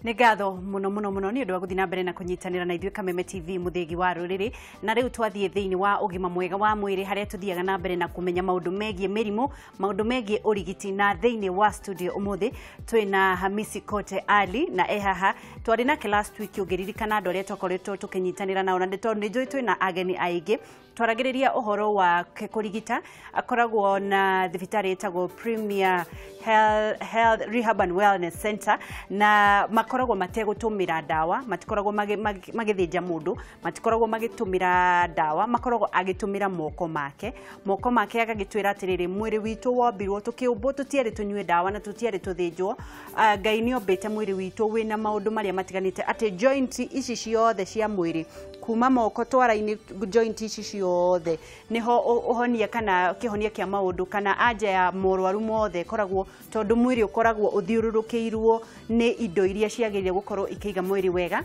Nĩ ngatho mũno mũno mũno nĩ ũndũ wa gũthiĩ na mbere na kũnyitanĩra na ithuĩ Kameme TV mũthĩgi wa rũrĩrĩ. Na rĩu twathiĩ thĩinĩ wa ũgima mwega wa mwĩrĩ harĩa tũthiaga na mbere na kũmenya maũndũ megiĩ mĩrimũ, maũndũ megiĩ ũrigiti. Na thĩinĩ wa studio ũmũthĩ twĩna Hamisi Kote Ali na e haha twarĩ nake last week, ũngĩririkana andũ arĩa twakoretwo tũkĩnyitanĩra nao, na nĩ tondũ nĩ njũĩ twĩna ageni aingĩ twaragĩrĩria ũhoro wa kũrigita. Akoragwo na thibitarĩ ĩtagwo Premier Health Rehab and Wellness Center, na makoragwo mategũtũmĩra ndawa, matikoragwo magĩthĩnja mũndũ, matikoragwo magĩtũmĩra ndawa, makoragwo agĩtũmĩra moko make, moko make. Agagĩtwĩra atĩrĩrĩ, mwĩrĩ witũ wombirwo tũkĩũmbwo tũtiarĩ tũnyue ndawa na tũtiarĩ tũthĩnjwo. Ngai nĩ ombĩte mwĩrĩ witũ wĩna maũndũ marĩa matiganĩte, atĩ joint ici ciothe cia mwĩrĩ kuma moko twara-inĩ, joint ici ciothe nĩho ũhonia kana kĩhonia kĩa maũndũ kana anja ya morwaru mothe ĩkoragwo, tondũ mwĩrĩ ũkoragwo ũthiũrũrũkĩirwo nĩ indo iria ciagĩrĩire gũkorwo ikĩiga mwĩrĩ wega.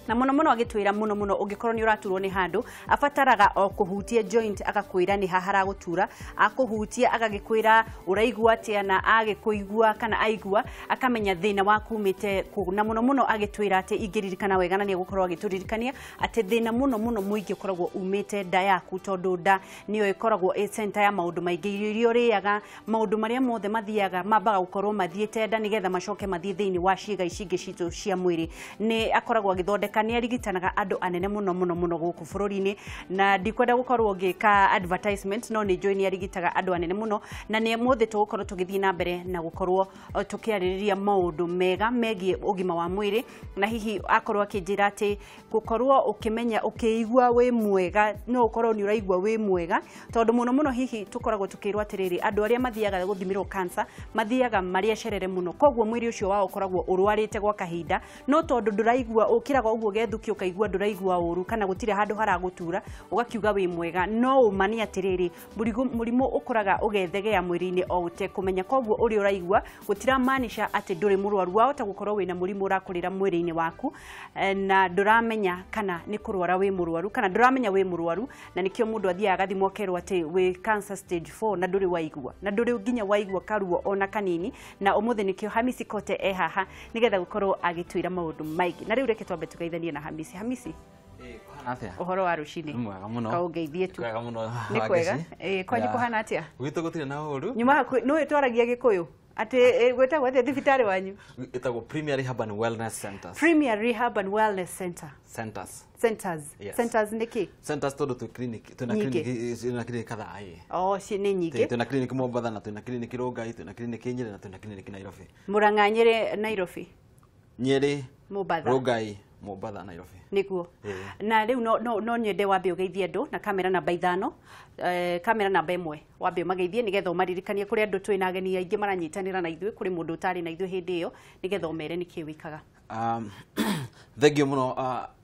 Na mũno mũno agĩtwĩra mũno mũno ũngĩkorwo nĩ ũraturwo nĩ handũ, abataraga o kũhutia joint agakwĩra nĩ haha haragũtura, akũhutia agagĩkwĩra ũraigua atĩa, na agĩkũigua kana aigua akamenya thĩna waku umĩte kũ. Na mũno mũno agĩtwĩra atĩ, ingĩririkana wega, na nĩ egũkorwo agĩtũririkania atĩ thĩna mũno mũno mũingĩ ũkoragwo umĩte nda yaku, tondũ nda nĩyo ĩkoragwo ĩ center ya maũndũ maingĩ, irio iria ũrĩaga, maũndũ marĩa mothe mathiaga mambaga gũkorwo mathiĩte nda nĩgetha macoke mathiĩ thĩinĩ wa ciĩga ici ingĩ citũ cia mwĩrĩ. Nĩ akoragwo agĩthondeka, nĩ arigitanaga andũ anene mũno mũno mũno gũkũ bũrũri-inĩ, na ndikwenda gũkorwo ngĩka advertisement, no nĩ njũĩ nĩ arigitaga andũ anene mũno. Na nĩ mũthĩ tũgũkorwo tũgĩthiĩ na mbere na gũkorwo tũkĩarĩrĩria maũndũ mega megiĩ ũgima wa mwĩrĩ. Na hihi akorwo akĩnjĩra atĩ gũkorwo ũkĩmenya ũkĩigua wĩ mwega, no ũkorwo nĩ ũraigua wĩ mwega, tondũ mũno mũno hihi tũkoragwo tũkĩrwo atĩrĩrĩ, andũ arĩa mathiaga gũthimĩrwo cancer mathiaga marĩ acerere mũno, koguo mwĩrĩ ũcio wao ũkoragwo ũrwarĩte gwa kahinda, no tondũ ndũraigua, ũkĩraga ũguo gethuki ũkaigua ndũraigua ũru kana gũtirĩ handũ haragũtura, ũgakiuga wĩ mwega. No ũma nĩ atĩrĩrĩ, mũrimũ ũkoraga ũgethegea mwĩrĩ-inĩ o ũtekũmenya, koguo ũrĩa ũraigua gũtiramaanisha atĩ ndũrĩ mũrwaru. Wahota gũkorwo wĩna mũrimũ ũrakũrĩra mwĩrĩ-inĩ waku na ndũramenya kana nĩ kũrwara wĩ mũrwaru kana ndũramenya wĩ mũrwaru. Na nĩkĩo mũndũ athiaga agathimwo akerwo atĩ wĩ cancer stage 4 na ndũrĩ waigua, na ndũrĩ nginya waigua karuo ona kanini. Na ũmũthĩ nĩkĩo Hamisi Kote e haha nĩgetha gũkorwo agĩtwĩra maũndũ maingĩ. Na rĩu reke twambe tũgeithanie na Hamisi. Hamisi, Atĩa? Ũhoro wa rũcinĩ? Nĩ mwega mũno. Kaũngeithie tu. Kwega mũno. Nĩ kwega. Ĩ, kwanyu kũhana atĩa? Gwitũ gũtirĩ na ũru. Nyuma hakuhĩ nĩũĩ twaragia Gĩkũyũ atĩ gwĩtagwo atĩa thibitarĩ wanyu? Ĩtagwo Premier Rehab and Wellness Centers. Premier Rehab and Wellness Center. Centers. Centers. Yes. Centers nĩ kĩ? Centers tondũ twĩ clinic, twĩna Nyingĩ. clinic, twĩna clinic kadhaa ĩ. Oh, ci nĩ nyingĩ. Twĩna clinic Mombatha na twĩna clinic Rongai, twĩna clinic Nyĩrĩ na twĩna clinic Nairobi. Murang'a, Nyĩrĩ, Nairobi. Nyĩrĩ, Mombatha. Rongai, Mombatha, Nairobi. Nĩguo. Ĩĩ. Na rĩu no nyende wambe ũgeithie andũ na kamera namba 5, kamera namba 1, wambe ũmageithie nĩgetha ũmaririkanie kũrĩ andũ twĩna ageni aingĩ maranyitanĩra na ithuĩ, kũrĩ mũndũ ũtarĩ na ithuĩ hĩndĩ ĩyo, nĩgetha ũmere nĩkĩ wĩkaga. Thengiũ mũno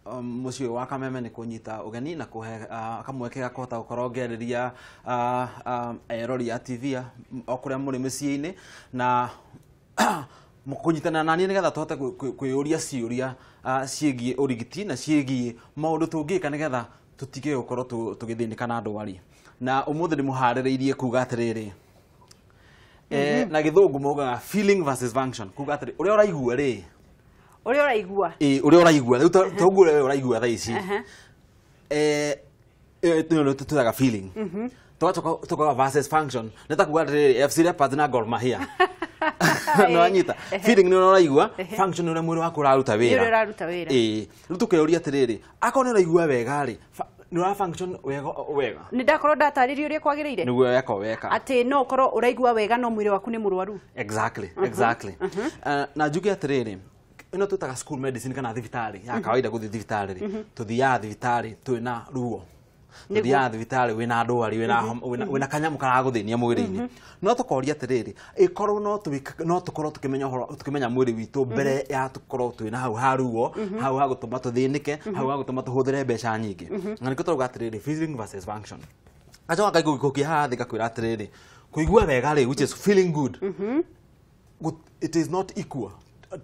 mũciĩ ũyũ wa Kameme nĩ kũnyita ũgeni na kũhe kamweke ga kũhota gũkorwo ngĩarĩria erori a TV o kũrĩa mũrĩ mĩciĩ-inĩ na kũnyitanĩra naniĩ nĩgetha tũhote kwĩyũria ciũria ciĩgiĩ ũrigiti na ciĩgiĩ maũndũ tũngĩka nĩgetha tũtige gũkorwo tũgĩthĩnĩka na ndwari. Na ũmũthĩ ndĩmũharĩrĩirie kuga atĩrĩrĩ, na gĩthũngũ maugaga feeling versus function, kuga atĩrĩ, ũrĩa ũraigua rĩ, Ũrĩa ũraigua. Ĩ, ũrĩa ũraigua rĩu, toguo ũrĩa ũraigua thaa ici, tũraga feeling, tũgacoka tũkoga versus function, nĩ ta kuga atĩrĩrĩ, FC Leopards na Gor Mahia. Nĩ wanyita? Feeling nĩ ũrĩa ũraigua, function nĩ ũrĩa mwĩrĩ waku ũraruta Nĩ wĩra. ũrĩa ũraruta wĩra. Ĩ, rĩu tũkeyũria atĩrĩrĩ, akorwo nĩ ũraigua wega rĩ, nĩ ũra function wega wega? Nĩ ndakorwo ndatarĩria ũrĩa kwagĩrĩire? Nĩguo weka weka. Atĩ no ũkorwo ũraigua wega no mwĩrĩ waku nĩ mũrwaru. Exactly. Na njuge atĩrĩrĩ, ĩno twĩtaga school medicine kana thibitarĩ ya kawaida. Gũthiĩ thibitarĩ rĩ, tũthiaga thibitarĩ twĩna ruo, tũthiaga thibitarĩ wĩna ndwari, wĩna wĩna kanyamũ karagũthĩnia mwĩrĩ-inĩ. No tũkoria atĩrĩrĩ, ĩkorwo no tũkorwo tũkĩmenya ũhoro, tũkĩmenya mwĩrĩ witũ mbere ya tũkorwo twĩna hau ha ruo, hau ha gũtũma tũthĩnĩke, hau ha gũtũma tũhũthĩre mbeca nyingĩ. Na nĩkĩo tũrauga atĩrĩrĩ, feeling versus function. Gacoka ngaigũkia haha thĩ ngakwĩra atĩrĩrĩ, kũigua wega rĩ, which is feeling good, it is not equal,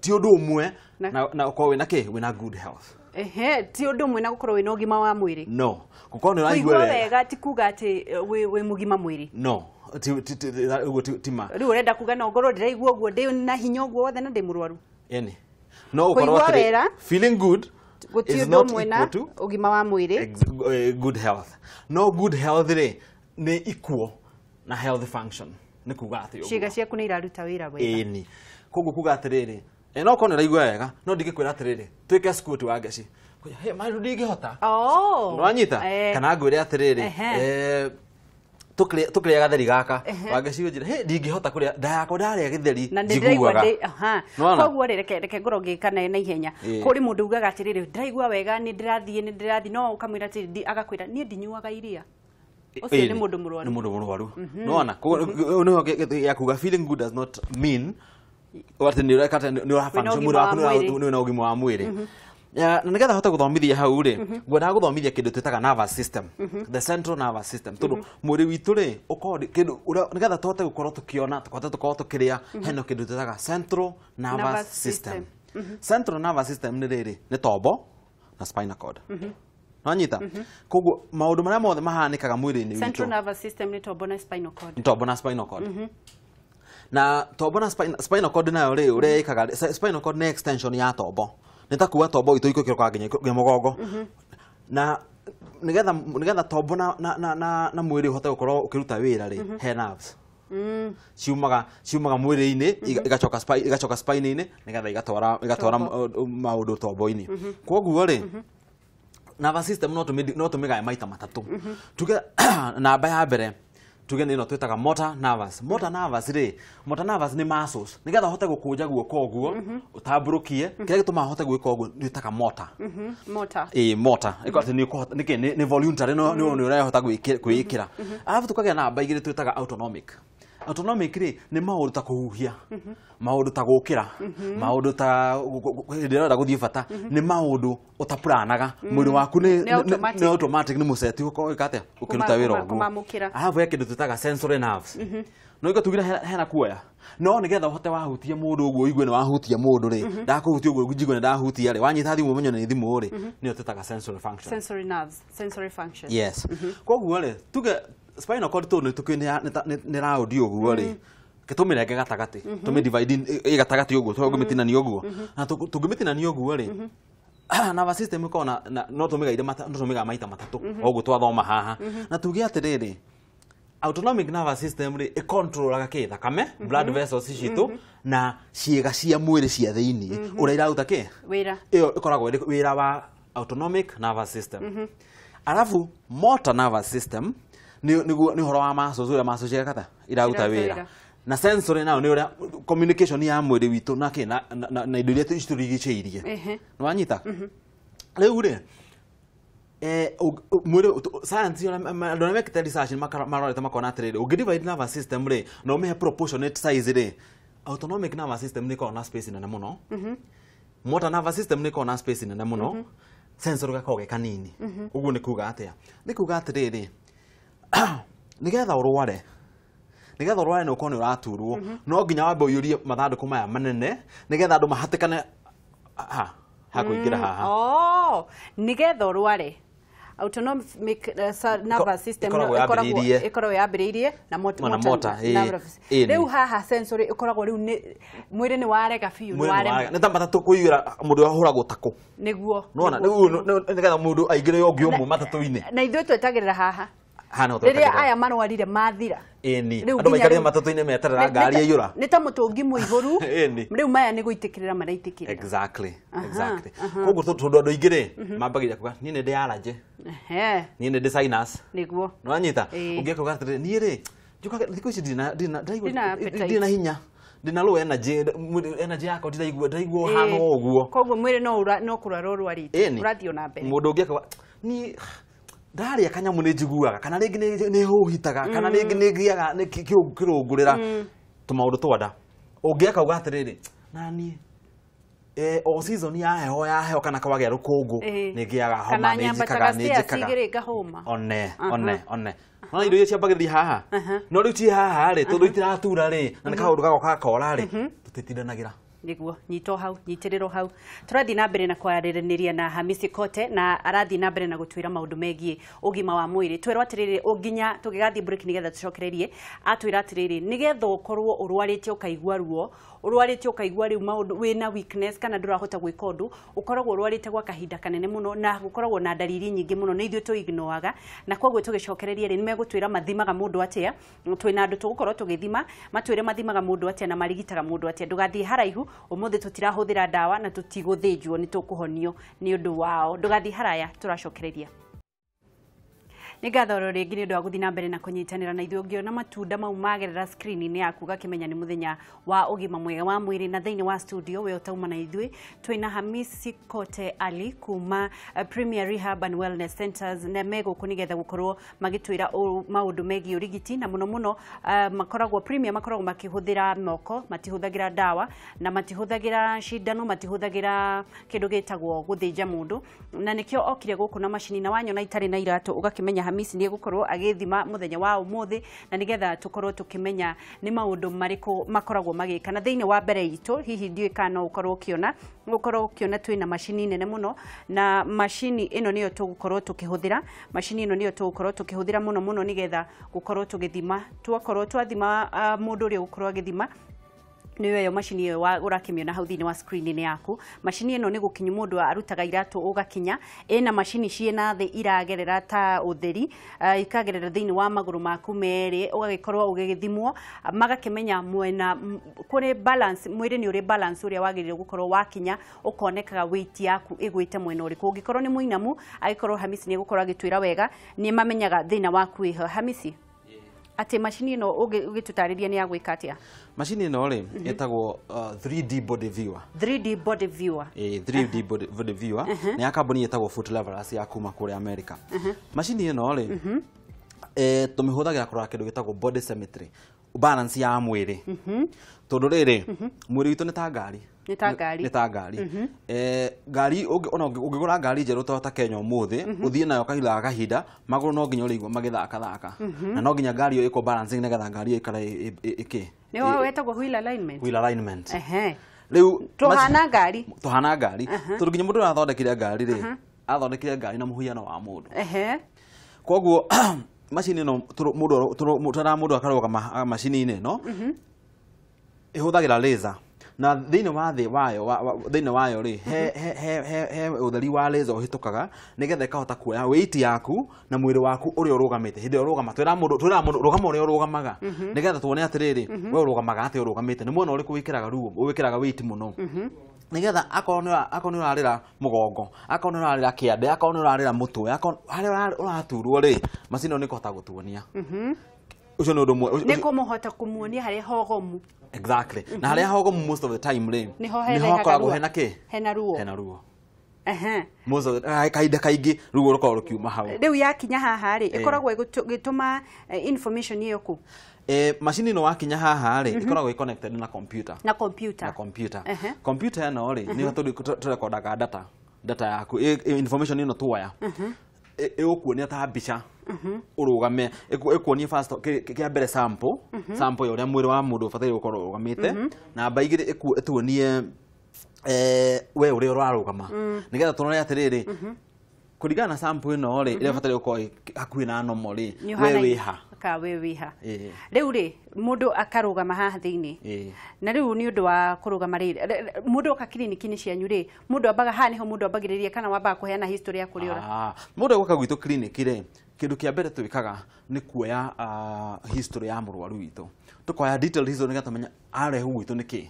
ti ũndũ ũmwe na ũkorwo wĩna kĩ, wĩna good health. Ehe, ti ũndũ ũmwe na gũkorwo wĩna ũgima wa mwĩrĩ. No gũkorwo nĩ ũraigua Kũigua wega wega ti kuga atĩ wĩ mũgima mwĩrĩ. No, ti ũguo ti ma. Rĩu ũrenda kuga no ngorwo ndĩraigua ũguo, ndĩ na hinya ũguo wothe, na ndĩ mũrwaru? Ĩni. No ũkorwo Kũigua atĩrĩ, wega, feeling good gũtirĩ is ũndũ not ũmwe na equal to ũgima wa mwĩrĩ. Good health. No good health rĩ nĩ equal na health function. Nĩ kuga atĩ ũguo. Ciĩga ciaku nĩ iraruta wĩra wega. Ĩni. Koguo kuga atĩrĩrĩ, no korwo nĩ ũraigua wega, no ndingĩkwĩra atĩrĩrĩ, twĩke squat wa ngeci. Hey, maru ndingĩhota. Oh. Nĩwanyita? Kana ngwĩre atĩrĩrĩ, tũkĩrĩa gatheri gaka, wangeci ũnjĩre, hey, ndingĩhota kũrĩa, nda yakwa ndarĩa gĩtheri na nĩ ndĩraigua njiguaga. ndĩ aha. Nĩwona? Koguo rĩ, reke ngorwo ngĩka na ihenya. Kũrĩ mũndũ ugaga atĩrĩrĩ, ndĩraigua wega, nĩ ndĩrathiĩ, no ũkamwĩra atĩrĩrĩ, agakwĩra niĩ ndinyuaga iria. Ũcio nĩ mũndũ mũrwaru. Nĩ mũndũ mũrwaru. Nĩwona? Koguo nĩho gĩa kuga feeling good does not mean atĩ nĩ ũreka atĩ nĩ ũra function, ũgima mwĩrĩ waku wa mwĩrĩ. nĩ wĩna ũgima wa mwĩrĩ. Na nĩgetha hote gũthomithia hau rĩ, ngwendaga gũthomithia kĩndũ twĩtaga nervous system, the central nervous system, tondũ mwĩrĩ witũ rĩ ũkoragwo kĩndũ nĩgetha tũhote gũkorwo tũkĩona, tũhote gũkorwo tũkĩrĩa, hena kĩndũ twĩtaga central nervous system. Central nervous system nĩ rĩrĩ, nĩ tombo na spinal cord. Nĩwanyita? Koguo maũndũ marĩa mothe mahanĩkaga mwĩrĩ-inĩ witũ. Central nervous system nĩ tombo na spinal cord. Nĩ tombo na spinal cord. Na tombo na spinal cord nayo rĩ, ũrĩa ĩkaga, spinal cord nĩ extension ya tombo. Nĩ ta kuga tombo itũ ikũikũrũkaga nginya mũgongo. Na nĩgetha tombo na mwĩrĩ ũhote gũkorwo ũkĩruta wĩra rĩ, he nerves. Ciumaga mwĩrĩ-inĩ, igacoka spine-inĩ, nĩgetha igatwara maũndũ tombo-inĩ. Koguo rĩ, nervous system no tũmĩgae maita matatũ. Tuge namba ya mbere, tuge nĩ ĩno twĩtaga motor nervous. Motor nervous rĩ, motor nervous nĩ muscles. Nĩgetha ũhote gũkũnja guoko ũguo, ũtambũrũkie, kĩrĩa gĩtũmaga ũhote gwĩka ũguo nĩ wĩtaga motor. Motor. Ĩĩ, motor. Ĩkorwo atĩ nĩ ũkũhota, nĩkĩ nĩ voluntary, no nĩ ũrahota kwĩĩkĩra. Arabu tũkagĩa namba igĩrĩ twĩtaga autonomic. Autonomic rĩ nĩ maũndũ ta kũhuhia, maũndũ ta gũkĩra, maũndũ ta hĩndĩ ĩrĩa ũrenda gũthiĩ bata, nĩ maũndũ ũtapuranaga. Mwĩrĩ waku nĩ automatic, nĩ mũceti ũkorwo ũgĩka atĩa, ũkĩruta wĩra ũguo. Arabu he kĩndũ twĩtaga sensory nerves. No iko tugire hena kuoya. No nĩgetha ũhote wahutia mũndũ ũguo ũigue nĩ wahutia mũndũ rĩ, ndakũhutia ũguo njigue nĩ ndahutia rĩ, wanyita thimũ ũmenye nĩ thimũ rĩ, nĩyo twĩtaga sensory function. Sensory nerves, sensory function. Yes. Koguo rĩ, tuge spinal cord tondũ nĩ nĩ round ũguo rĩ, tũmĩrenge gatagatĩ, tũmĩ divide ĩ gatagatĩ ũguo, tũngĩmĩtinania ũguo. Na tũngĩmĩtinania ũguo rĩ, nervous system ĩkoragwo na no tũmĩgaire no tũmĩgae maita matatũ, ũguo twathoma haha. Na tuge atĩrĩrĩ, autonomic nervous system rĩ ĩcontrolaga kĩ thakame, blood vessels citũ, na ciĩga cia mwĩrĩ cia thĩinĩ, ũrĩa iraruta kĩ wĩra. Ĩyo ĩkoragwo ĩrĩ wĩra wa autonomic nervous system. Arabu motor nervous system nĩ ũhoro wa muscles, ũrĩa muscles ciĩkaga iraruta wĩra. Na sensory nayo nĩ ũrĩa communication ya mwĩrĩ witũ na kĩ na indo iria citũrigicĩirie. Nĩwanyita? Rĩu rĩ, mwĩrĩ science andũ arĩa mekĩte research marorete makona atĩrĩrĩ, ũngĩ divide nervous system rĩ, na ũmĩhe proportionate size rĩ, autonomic nervous system nĩ ĩkoragwo na space nene mũno. Motor nervous system nĩ ĩkoragwo na space nene mũno. Sensory gakoragwo ge kanini. Ũguo nĩ kuga atĩa? Nĩ kuga atĩrĩrĩ, nĩgetha ũrware, nĩ ũkorwo nĩ ũraturwo, no nginya wambe ũiyũrie mathandũkũ maya manene nĩgetha andũ mahatĩkane ha kũingĩra haha. Oh, nĩgetha ũrware autonomic nervous system ĩkoragwo yambĩrĩirie na motor nervous. Rĩu haha sensory ĩkoragwo rĩu nĩ mwĩrĩ nĩ warega biũ, nĩ warega. Nĩ ta matatũ kũiyũra mũndũ ahũragwo takũ. Nĩguo. Nĩwona? Rĩu nĩgetha mũndũ aingĩre ũngĩ ũmwe matatũ-inĩ. Na ithuĩ twetagĩrĩra haha. Rĩrĩa aya marwarire mathira. Ĩni. Andũ maikarire matatũ-inĩ meterera ngari yaiyũra. Nĩ ta mũtũngi mũihũru. Rĩu maya nĩ gũitĩkĩrĩra maraitĩkĩrĩra. Exactly. Exactly. Koguo tondũ andũ aingĩ rĩ, mambagĩrĩria kuga niĩ nĩ ndĩ allergy. Niĩ nĩ ndĩ sinus. Nĩguo. Nĩwanyita? Ũngĩka kuga atĩrĩrĩ, niĩ rĩ, njũkaga thikũ ici ndirĩ na hinya. Ndina low energy, energy yakwa ndiraigua ũhana ũguo. Koguo mwĩrĩ no kũrwara ũrwarĩte. Ũrathiĩ ona mbere. Mũndũ ũngĩ akauga niĩ ndarĩa kanyamũ nĩ njiguaga, kana rĩngĩ nĩ hũhitaga, kana rĩngĩ nĩ ngĩaga nĩ kĩrũngũrĩra tũmaũndũ twa nda. Ũngĩ akauga atĩrĩrĩ, na niĩ o season ya heho kana kwagĩa rũkũngũ nĩ ngĩaga homa, nĩ njikaga. One. No indo iria ciambagĩrĩria haha, no rĩu ti haha rĩ, tondũ itiratura rĩ, na nĩ kaũndũ gagoka gakora rĩ, tũtitindanagĩra. Nĩguo, nyitwo hau, nyitĩrĩrwo hau. Tũrathiĩ na mbere na kwaranĩria na Hamisi Kote, na arathiĩ na mbere na gũtwĩra maũndũ megiĩ ũgima wa mwĩrĩ. Twerwo atĩrĩrĩ, nginya tũgĩgathiĩ break nĩgetha tũcokererie, atwĩra atĩrĩrĩ, nĩgetha ũkorwo ũrwarĩte ũkaigua ruo, Ũrwarĩte ũkaigua rĩu maũndũ wĩna weakness kana ndũrahota gwĩka ũndũ, ũkoragwo ũrwarĩte gwa kahinda kanene mũno na gũkoragwo na ndariri nyingĩ mũno nĩ ithuĩ tũignoaga. Na koguo tũgĩcokereria rĩ, nĩ megũtwĩra mathimaga mũndũ atĩa. Twĩna andũ tũgũkorwo tũgĩthima, matwĩre mathimaga mũndũ atĩa na marigitaga mũndũ atĩa. Ndũgathiĩ haraihu, ũmũthĩ tũtirahũthĩra ndawa na tũtigũthĩnjwo, nĩ tũkũhonio nĩ ũndũ wao. Ndũgathiĩ haraya, tũracokereria. Nĩ ngatho oro rĩngĩ nĩ ũndũ wa gũthiĩ na mbere na kũnyitanĩra na ithuĩ. Ũngĩona matunda mau magerera screen-inĩ yaku ũgakĩmenya nĩ mũthenya wa ũgima mwega wa mwĩrĩ. Na thĩinĩ wa studio we ũtauma na ithuĩ twĩna Hamisi Kote Ali kuma Premier Rehab and Wellness Centers, na me gũkũ nĩgetha gũkorwo magĩtwĩra maũndũ megiĩ ũrigiti, na mũno mũno makoragwo Premier makoragwo makĩhũthĩra moko, matihũthagĩra ndawa na matihũthagĩra cindano, matihũthagĩra kĩndũ gĩtagwo gũthĩnja mũndũ, na nĩkĩo okire gũkũ na macini. Na wanyona itarĩ na iratũ ũgakĩmenya Hamisi nĩ egũkorwo agĩthima mũthenya wa ũmũthĩ, na nĩgetha tũkorwo tũkĩmenya nĩ maũndũ marĩkũ makoragwo magĩka. Na thĩinĩ wa mbere itũ hihi ndiũĩ kana no ũkorwo ũkĩona, ũkorwo ũkĩona twĩna macini nene mũno, na macini ĩno nĩyo tũgũkorwo tũkĩhũthĩra. Macini ĩno nĩyo tũgũkorwo tũkĩhũthĩra mũno mũno nĩgetha gũkorwo tũgĩthima. Twakorwo twathima mũndũ ũrĩa ũgũkorwo agĩthima nĩyo ĩyo macini ĩyo ũrakĩmĩona hau thĩinĩ wa screen-inĩ yaku. Macini ĩno nĩ gũkinya mũndũ arutaga iratũ ũgakinya, ĩna macini ciĩna thĩ iragerera ta ũtheri, ikagerera thĩinĩ wa magũrũ maku merĩ, ũgagĩkorwo ũgĩgĩthimwo, magakĩmenya mwena kũrĩ balance, mwĩrĩ nĩ ũrĩ balance ũrĩa wagĩrĩire gũkorwo wakinya, ũkonekaga weight yaku ĩgwĩte mwena ũrĩkũ. Ũngĩkorwo nĩ mũinamu, angĩkorwo Hamisi nĩ egũkorwo agĩtwĩra wega, nĩ mamenyaga thĩna waku wĩho. Hamisi, atĩ macini ĩno ũgĩtũtarĩria nĩ ya gwĩka atĩa? Macini ĩno rĩ ĩtagwo 3D body viewer. 3D body viewer. 3D body viewer nĩ ya kambuni ĩtagwo Foot Levelers ya kuma kũrĩa America. Macini ĩno rĩ tũmĩhũthagĩra kũrora kĩndũ gĩtagwo body symmetry, balance ya mwĩrĩ. Tondũ rĩrĩ mwĩrĩ witũ nĩ ta ngari. Nĩ ta ngari. Nĩ ta ngari. Ngari ona ũngĩgũra ngari njerũ ta Kenya ũmũthĩ, ũthiĩ nayo kahinda ga kahinda, magũrũ no nginya ũrĩigua magĩthakathaka. Na no nginya ngari ĩyo ĩkwo balancing nĩgetha ngari ĩyo ĩikare ĩkĩ. Nĩ wetagwo wheel alignment. Wheel alignment. Rĩu tũhana ngari. Tũhana ngari. Tondũ nginya mũndũ ũrĩa athondekire ngari rĩ, athondekire ngari na mũhiano wa mũndũ. Koguo macini ĩno mũndũ akarũgama macini-inĩ ĩno, ĩhũthagĩra laser. Na thĩinĩ wa thĩ wayo, thĩinĩ wayo rĩ, he ũtheri wa laser ũhĩtũkaga nĩgetha ĩkahota kuoya weight yaku na mwĩrĩ waku ũrĩa ũrũgamĩte. Hĩndĩ ĩrĩa ũrũgama, twĩra mũndũ rũgama ũrĩa ũrũgamaga, nĩgetha tuone atĩrĩrĩ, we ũrũgamaga atĩa ũrũgamĩte, nĩ mwena ũrĩkũ wĩkĩraga ruo, wĩkĩraga weight mũno. Nĩgetha akorwo nĩ ũrarĩra mũgongo, akorwo nĩ ũrarĩra kĩande, akorwo nĩ ũrarĩra mũtwe, akorwo harĩa ũraturwo rĩ, macini ĩno nĩ ĩkũhota gũtuonia. Ũcio nĩ ũndũ ũmwe. Nĩ kũmũhota kũmuonia harĩa hogomu. Exactly. Na harĩa hogomu most of the time rĩ, nĩho hakoragwo hena kĩ? Hena ruo. Hena ruo. Most of the kahinda kaingĩ ruo rũkoragwo rũkiuma hau. Rĩu yakinya haha rĩ, ĩkoragwo ĩgĩtũma information ĩyo kũ? Macini ĩno wakinya haha rĩ, ĩkoragwo ĩ connected na computer. Na computer. Na computer. Computer ĩno rĩ, nĩho tũrekondaga data yaku, information ĩno tuoya. Ĩgũkuonia ta mbica ũrũgame, ĩkuonie first kĩa mbere sample, sample ya ũrĩa mwĩrĩ wa mũndũ ũbataire gũkorwo ũrũgamĩte, namba igĩrĩ ĩtuonie we ũrĩa ũrarũgama, nĩgetha tũrore atĩrĩrĩ, kũringana na sample ĩno rĩ, ĩrĩa ũbataire gũkorwo hakuhĩ na normal rĩ, we wĩha. Ka we wĩha. Rĩu rĩ, mũndũ akarũgama haha thĩinĩ. Na rĩu nĩ ũndũ wa kũrũgama rĩ, mũndũ oka kiriniki-inĩ cianyu rĩ, mũndũ ambaga haha nĩho mũndũ ambagĩrĩria kana wambaga kũheana history ya kũrĩa ũra? Mũndũ egũka gwitũ kiriniki rĩ, kĩndũ kĩa mbere twĩkaga nĩ kuoya history ya mũrwaru witũ. Tũkoya detailed history nĩgetha tũmenye arehwo gwitũ nĩkĩ.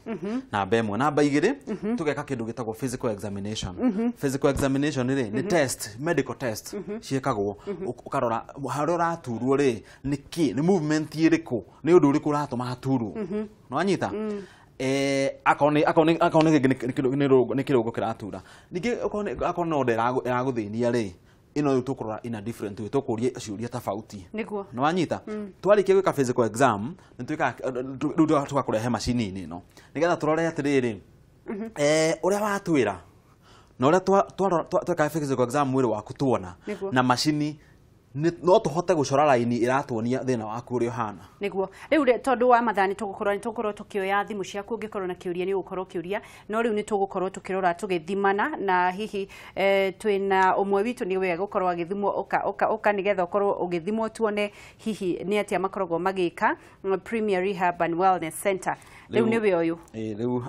Namba ĩmwe. Namba igĩrĩ, tũgeka kĩndũ gĩtagwo physical examination. Physical examination rĩ, nĩ test, medical test ciĩkagwo, ũkarora harĩa ũraturwo rĩ, nĩkĩ, nĩ movement ĩrĩkũ, nĩ ũndũ ũrĩkũ ũratũma haturwo. Nĩwanyita? Akorwo nĩ kĩrũngo kĩratura. Ningĩ akorwo no nda ĩragũthĩnia rĩ, ĩno rĩu tũkũrora in a different way, tũkũria ciũria tofauti. Nĩguo. Nĩwanyita? Twarĩkia gwĩka physical exam, nĩ twĩkaga rĩu tũgakũrehe macini-inĩ ĩno nĩgetha tũrore atĩrĩrĩ, ũrĩa watwĩra na ũrĩa tweka physical exam mwĩrĩ waku tuona na macini No tũhote gũcora raini ĩratuonia thĩna waku ũrĩa ũhana. Nĩguo rĩu tondũ wa mathaa nĩtũgũkorwo tũkĩoya thimũ ciaku, ũngĩkorwo na kĩũria nĩ ũgũkorwo ũkĩũria, no rĩu nĩtũgũkorwo tũkĩrora tũgĩthimana, na hihi twĩna ũmwe witũ nĩ wega gũkorwo agĩthimwo, ũka ũka ũka nĩgetha ũkorwo ũgĩthimwo tuone hihi nĩ atĩa makoragwo magĩka Premier Rehab and Wellness Center. Rĩu nĩwe ũyũ. Rĩu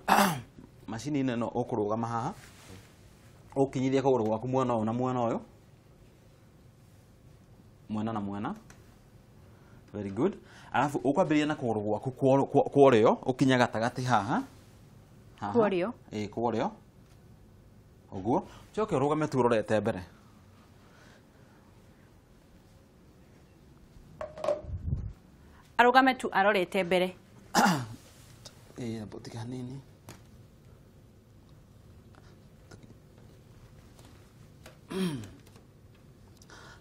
macini ĩno ũkũrũgama haha, ũkinyithia kũgũrũ gwaku mwena ũyũ na mwena ũyũ, mwena na mwena. Very good. Alafu ũkwambĩrĩria na kũgũrũ gwaku kwa ũrĩo, ũkinye gatagatĩ haha. Kwa ũrĩo? Ĩĩ, kwa ũrĩo. Ũguo. Ũcoke ũrũgame tu ũrorete mbere. Arũgame tu arorete mbere. Ĩĩ, tiga hanini.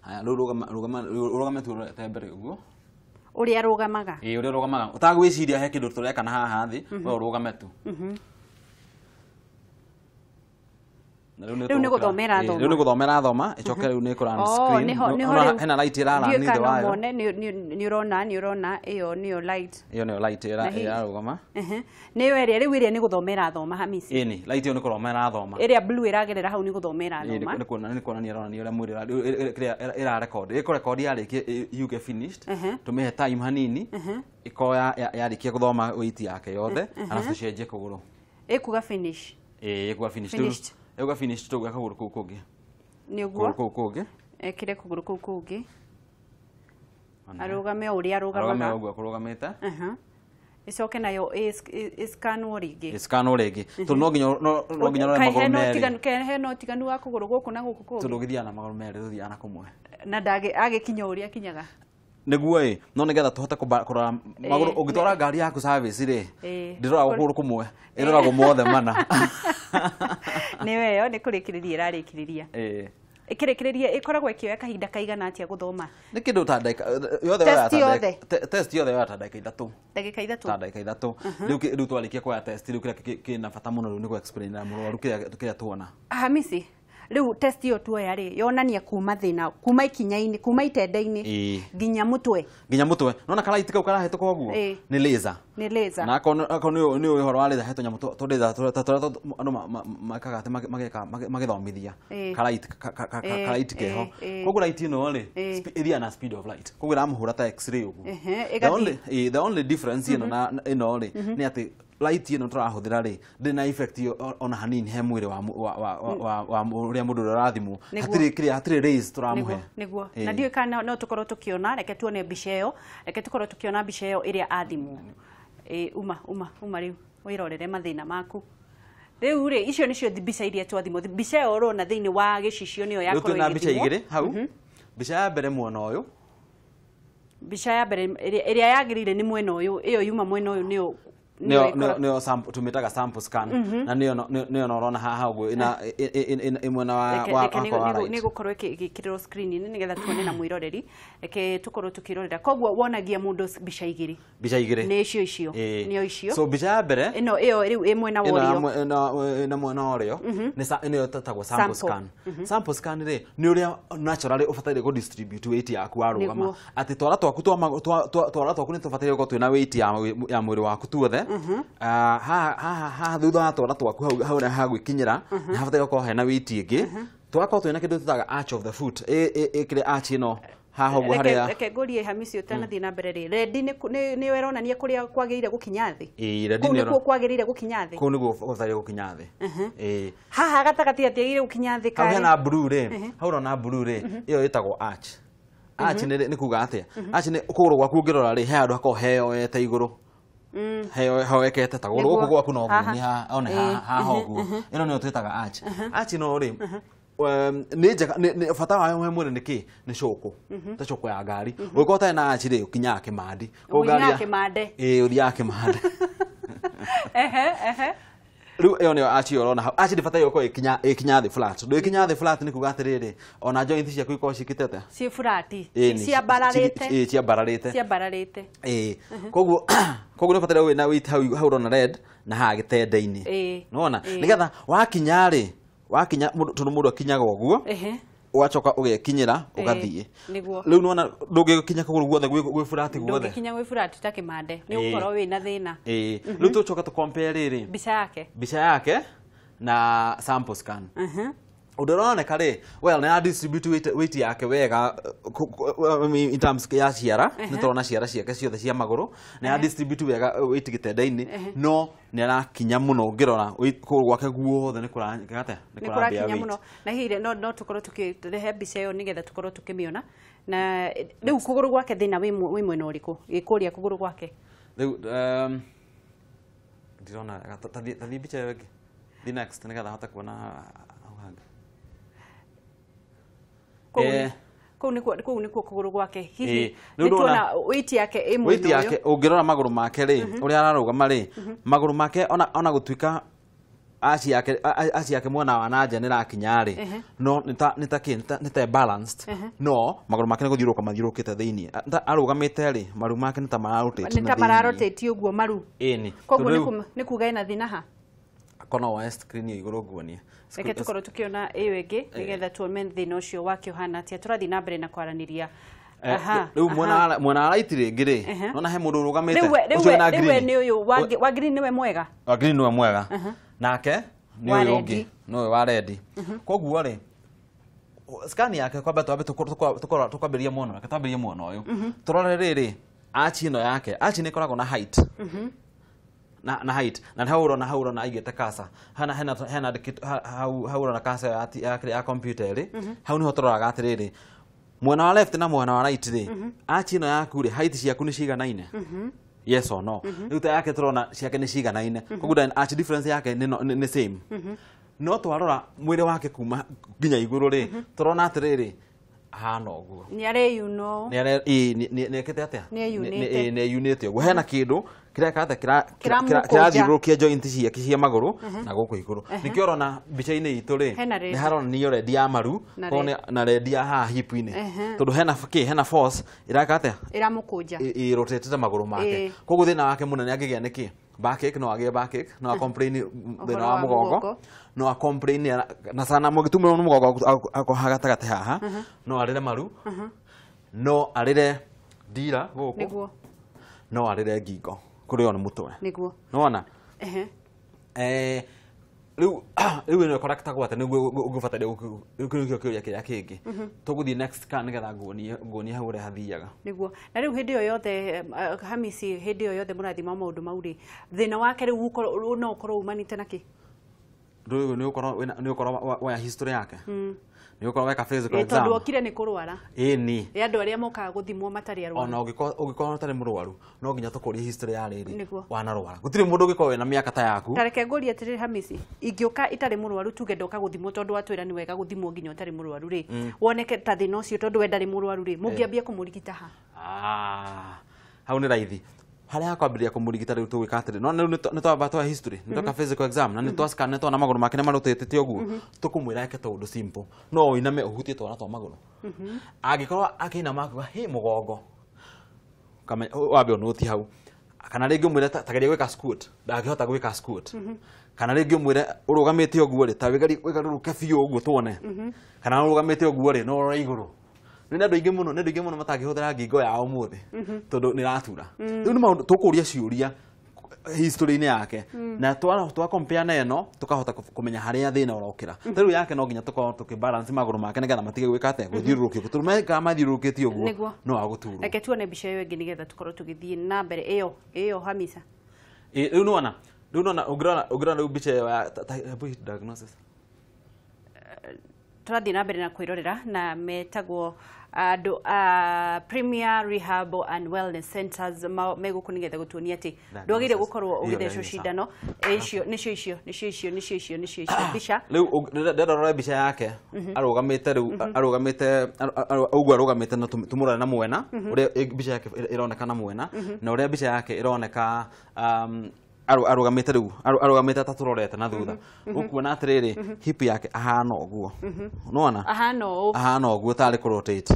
Haya, rĩu rũgame tu ũrorete mbere ũguo. Ũrĩa rũgamaga? Ĩĩ, ũrĩa rũgamaga. Ũtagwĩciria he kĩndũ tũreka na haha thĩ, we ũrũgame tu. Rĩu nĩ gũthomera thoma. Rĩu nĩ gũthomera thoma, ĩcoke rĩu nĩ ĩkũrun screen. Hena light ĩrarun thĩ wayo. Nĩ ũrona ĩyo nĩyo light. Ĩyo nĩyo light ĩrarũgama. Nĩyo ĩrĩa rĩu ĩrĩa nĩ gũthomera thoma, Hamisi. Ĩni, light ĩyo nĩ kũthomera thoma. Ĩrĩa blue ĩragerera hau nĩ gũthomera thoma. Nĩ kuonania ĩronania ũrĩa mwĩrĩ kĩrĩa ĩrarecord. Ĩkũrekondi yarĩkia yuge finished, tũmĩhe time hanini, ĩkorwo yarĩkia gũthoma weight yake yothe, arabu tũcenjie kũgũrũ. Ĩkuga finish. Ĩĩ, ĩkuga finish. Ĩkuga finish tũgeka kũgũrũ kũu kũngĩ. Nĩguo. Kũgũrũ kũu kũngĩ. Ekĩre kũgũrũ kũu kũngĩ. Arũgame o ũrĩa arũgamaga. Arũgame o ũguo akũrũgamĩte. Ĩcoke nayo ĩskanwo rĩngĩ. Ĩskanwo rĩngĩ. Tondũ no nginya ũrore magũrũ merĩ. Hena ũtiganu wa kũgũrũ gũkũ na gũkũ kũngĩ. Tondũ ũgĩthiaga na magũrũ merĩ, tũthiaga na kũmwe. Na agĩkinya ũrĩa akinyaga. Nĩguo ĩ, no nĩgetha tũhote kũrora magũrũ. Ũngĩtwara ngari yaku service rĩ, ndĩroragwo kũgũrũ kũmwe, ĩroragwo mothe mana. Nĩyo ĩyo nĩ kũrĩkĩrĩria ĩrarĩkĩrĩria. Ĩkĩrĩkĩrĩria ĩkoragwo ĩkĩoya kahinda kaigana atĩa gũthoma? Nĩ kĩndũ ta ndagĩka yothe yoyaga ta test yothe yoyaga ta ndagĩka ithatũ. Ndagĩka ithatũ? Ta ndagĩka ithatũ. Rĩu twarĩkia kuoya test, rĩu kĩrĩa kĩna bata mũno rĩu nĩ gũ-explain mũrwaru kĩrĩa tuona. Hamisi, rĩu test ĩyo tuoya rĩ, yonania kuma thĩna, kuma ikinya-inĩ, kuma itende-inĩ nginya mũtwe. Nginya mũtwe. Nona karaiti kau karahĩtũka ũguo? Nĩ laser. Nĩ laser. Na akorwo nĩ ũĩ ũhoro wa laser, he tũnyamũ tũ laser tũrĩa andũ mekaga atĩ mageka magĩthomithia. Karaiti keho. Koguo light ĩno rĩ, ĩthiaga na speed of light. Koguo ĩramũhũra ta x-ray ũguo. The only difference ĩno na ĩno rĩ, nĩ atĩ light ĩno tũrahũthĩra rĩ, ndĩrĩ na effect ona hanini he mwĩrĩ wa ũrĩa mũndũ ũrĩa ũrathimwo. Hatirĩ kĩrĩa, hatirĩ rays tũramũhe. Nĩguo. Na ndiũĩ kana no tũkorwo tũkĩona, reke tuone mbica ĩyo, reke tũkorwo tũkĩona mbica ĩyo ĩrĩa athimwo. Uma uma uma rĩu wĩrorere mathĩna maku. Rĩu rĩ, icio nĩcio mbica iria twathimwo. Mbica ĩyo ũrona thĩinĩ wa gĩcicio nĩyo yakorwo ĩgĩthimwo. Rĩu twĩna mbica igĩrĩ hau. Mbica ya mbere mwena ũyũ. Mbica ya mbere ĩrĩa yagĩrĩire nĩ mwena ũyũ, ĩyo yuma mwena ũyũ nĩyo nĩyo sample tũmĩtaga sample scan, na nĩyo ũrona haha ũguo ĩ mwena wa right. Nĩ gũkorwo ĩgĩkĩrĩrwo screen-inĩ nĩgetha tuone na mwĩroreri. Reke tũkorwo tũkĩrorera. Koguo wonagia mũndũ mbica igĩrĩ. Mbica igĩrĩ. Nĩ icio icio. Nĩyo icio. So mbica ya mbere ĩno ĩyo rĩu ĩ mwena wa ũrĩo. Ĩno mwena wa ũrĩo nĩ nĩyo ĩtagwo sample scan. Sample scan rĩ nĩ ũrĩa naturally ũbataire kũ distribute weight yaku warũgama. Atĩ twara twaku twara twaku nĩ tũbataire gũkorwo twĩna weight ya mwĩrĩ waku tuothe. Haha thutha wa twara twaku hau harĩa hagwĩkinyĩra nĩ habataire gũkorwo hena weight ĩngĩ. Tũgakorwo twĩna kĩndũ tũtaga arch of the foot, ĩkĩrĩa arch ĩno haha ũguo harĩa. Reke ngũrie Hamisi ũtanathiĩ na mbere rĩ, rendi nĩyo ĩronania kũrĩa kwagĩrĩire gũkinya thĩ? Ĩĩ, rendi nĩyo. Kũu nĩkuo kwagĩrĩire gũkinya thĩ? Kũu nĩguo gũbataire gũkinya thĩ. Ĩĩ. Haha gatagatĩ hatiagĩrĩire gũkinya thĩ karĩ? Hau hena blue rĩ, hau ũrona blue rĩ, ĩyo ĩtagwo arch. Arch nĩ kuga atĩa? Arch nĩ kũgũrũ gwaku ũngĩrora rĩ, he handũ hakoragwo heyoete igũrũ. Heyoekete ta gũkũ gũkũ gwaku no nguo nĩ one haha ũguo. Ĩno nĩyo twĩtaga arch. Arch ĩno rĩ, nĩ njega, bata wayo he mwĩrĩ nĩ kĩ? Nĩ cũkũ. Ta cũkũ ya ngari. Ũngĩkorwo ũtarĩ na arch rĩ, ũkinyaga kĩmandi. Ũkinyaga kĩmande. Ĩĩ, ũthiaga kĩmande. Rĩu ĩyo nĩyo arch ĩyo ũrona hau. Arch ndĩbataire gũkorwo ĩkinya thĩ flat. Tondũ ĩkinya thĩ flat nĩ kuga atĩrĩrĩ, ona joint ciaku ikorwo ciĩkĩte atĩa? Ciĩ flat. Ciambararĩte. Ĩĩ, ciambararĩte. Ciambararĩte. Ĩĩ. Koguo nĩ ũbataire wĩna weight hau ũrona red na haha gĩtende-inĩ. Nĩwona? Nĩgetha wakinya rĩ, wakinya tondũ mũndũ akinyaga ũguo, Ũgacoka ũgekinyĩra ũgathiĩ. Nĩguo. Rĩu nĩwona ndũngĩkinya kũgũrũ guothe gwĩ flat guothe. Ndũngĩkinya gwĩ flat ta kĩmande, nĩ ũgũkorwo wĩna thĩna. Rĩu tũcoka tũ compare rĩrĩ. Mbica yake. Mbica yake na sample scan. Ũndũ ũroneka rĩ, well, nĩ distribute weight yake wega in terms ya ciara, nĩ tũrona ciara ciake ciothe cia magũrũ, nĩ distribute wega weight gĩtenda-inĩ, no nĩ arakinya mũno ũngĩrora kũgũrũ gwake guothe nĩ kũrate, nĩ kũrakinya mũno. Na hihi no tũkorwo tũkĩrehe mbica ĩyo nĩgetha tũkorwo tũkĩmĩona. Na rĩu kũgũrũ gwake thĩna wĩ mwena ũrĩkũ? Gĩkũria kũgũrũ gwake. Rĩu ndirona wega, tathiĩ mbica ĩyo ĩngĩ. The next nĩgetha hote kuona hau hangĩ. Kũu nĩkuo kũgũrũ gwake. Hihi nĩtuona weight yake ĩ mwena ũyũ. Weight yake ũngĩrora magũrũ make rĩ, ũrĩa ararũgama rĩ, magũrũ make ona gũtuĩka aci yake mwena wa na nja nĩ ĩrakinya rĩ, no nĩ ta balanced, no magũrũ make nĩ gũthiũrũrũka mathiũrũrũkĩte thĩiniĩ. Arũgamĩte rĩ, maru make nĩ ta mararotate na thĩiniĩ. Nĩ ta mararotate ũguo maru. Ĩni. Koguo nĩ kuga ena thĩna ha? Kona woe screen ĩyo igũrũ nguonie. Reke tũkorwo tũkĩona ĩyo ĩngĩ nĩgetha tuone thĩna ũcio wake ũhana atĩa. Tũrathiĩ na mbere na kwaranĩria. Rĩu mwena wa right rĩngĩ rĩ, nona he mũndũ ũrũgamĩte. Rĩu nĩ ũyũ wa green nĩwe mwega. Wa green nĩwe mwega. Nake nĩ ũyũ ũngĩ, nĩ ũyũ wa red. Koguo rĩ, scan yake kwamba twambe tũkwambĩrĩria mwena wake, twambĩrĩrie mwena ũyũ. Tũrore rĩrĩ, arch ĩno yake, arch nĩ ĩkoragwo na height. Na height na hau urona aigĩte kasa hena hau urona kasa ya computer rĩ, hau niho tũroraga atĩrĩrĩ, mwena wa left na mwena wa right rĩ, arch ĩno yaku rĩ, height ciaku nĩ ciganaine? Yes or no? Rĩu ta yake tũrona ciake nĩ ciganaine, koguo arch difference yake nĩ same. No twarora mwĩrĩ wake kuma nginya igũrũ rĩ, tũrona atĩrĩrĩ, ahana ũguo. Nĩ areyuno. Nĩ ekĩte atĩa? Nĩ eyunĩte ũguo. Hena kĩndũ kĩrathiũrũrũkia joint ciake cia magũrũ na gũkũ igũrũ. Nĩkĩo ũrona mbica-inĩ itũ rĩ, nĩ haronanio red ya maru na red ya haha hip-inĩ, tondũ hena kĩ, hena force ĩraka atĩa? Ĩramũkũnja. Ĩrotatĩte magũrũ make. Koguo thĩna wake mũnene angĩgĩa nĩ kĩ? Backache, no agĩe backache, no a complain thĩna wa mũgongo, no a complain na sana mũgĩtumĩrwo nĩ mũgongo akoha gatagatĩ haha, no arĩre maru, no arĩre ndira gũkũ, no arĩre ngingo kũrĩo nĩ mũtwe. Nĩguo. Nĩwona? Rĩu ĩno ĩkoraktagwo atĩa nĩguo ũngĩbataria gũkĩũria kĩũria kĩrĩa kĩngĩ. Tũgũthiĩ next scan nĩgetha nguonie hau ũrĩa hathiaga. Nĩguo. Na rĩu hĩndĩ ĩyo yothe Hamisi, hĩndĩ ĩyo yothe mũrathima maũndũ mau rĩ, thĩna wake rĩu no ũkorwo umanĩte na kĩ? Rĩu nĩ ũkorwo woya history yake. Nĩ ũkorwo weka physical exam. Tondũ okire nĩ kũrwara. Ĩni. Nĩ andũ arĩa mokaga gũthimwo matarĩ arwaru. Ona ũngĩkorwo ũtarĩ mũrwaru, no nginya tũkũrie history ya rĩrĩ wanarwara. Gũtirĩ mũndũ ũngĩkorwo wĩna mĩaka ta yaku. Ta reke ngũrie atĩrĩrĩ Hamisi, ingĩũka itarĩ mũrwaru tuge ndoka gũthimwo tondũ watwĩra nĩ wega gũthimwo nginya ũtarĩ mũrwaru rĩ, woneke ta thĩna ũcio tondũ we ndarĩ mũrwaru rĩ, mũngĩambia kũmũrigita ha? Hau nĩ raithi. Harĩa hakwambĩrĩria kũmũrigita rĩu tũgwĩka atĩrĩ, no rĩu nĩ twamba twa history, nĩ tweka physical exam na nĩ twa scan, nĩ twona magũrũ make nĩ marotĩtĩte ũguo, tũkũmwĩra eke tũũndũ simple, no ũiname ũhutie twana twa magũrũ. Angĩkorwo akĩinama akiuga hĩ mũgongo, wambe ũnũti hau. Kana rĩngĩ ũmwĩre ta geria gwĩka squat, ndangĩhota gwĩka squat. Kana rĩngĩ ũmwĩre ũrũgamĩte ũguo rĩ, ta wĩgarũrũke biũ ũguo tuone. Kana ũrũgamĩte ũguo rĩ, no ũrore igũrũ. Nĩ andũ aingĩ mũno, nĩ andũ aingĩ mũno matangĩhũthĩra ngingo yao ũmũthĩ tondũ nĩ ĩratura. Rĩu nĩ maũndũ tũkũria ciũria history-inĩ yake na twa compare na ĩno tũkahota kũmenya harĩa thĩna ũrokĩra. Ta rĩu yake no nginya tũkorwo tũkĩ balance magũrũ make nĩgetha matige gwĩka atĩa, gũthiũrũrũkio, tondũ mekaga mathiũrũrũkĩtio ũguo no agũturwo. Reke tuone mbica ĩyo ĩngĩ nĩgetha tũkorwo tũgĩthiĩ na mbere. Ĩyo Hamisa. Rĩu nĩwona, ũngĩrora rĩu mbica ĩyo ya diagnosis. Tũrathiĩ na mbere na kwĩrorera na metagwo andũ a Premier Rehab and Wellness Centers megũkũ nĩgetha gũtuonia atĩ ndwagĩrĩire gũkorwo ũgĩthecwo cindano. Icio nĩcio icio nĩcio icio nĩcio icio nĩcio icio mbica. Rĩu nderora mbica yake arũgamĩte, rĩu arũgamĩte ũguo arũgamĩte na tũmũrore na mwena ũrĩa mbica yake ĩroneka na mwena na ũrĩa mbica yake ĩroneka Arũgamĩte rĩu arũgamĩte ta tũrorete na thutha ũkuona atĩrĩrĩ hip yake ahana ũguo nĩwona Ahana ũũ. Ahana ũguo tarĩ kũrotate.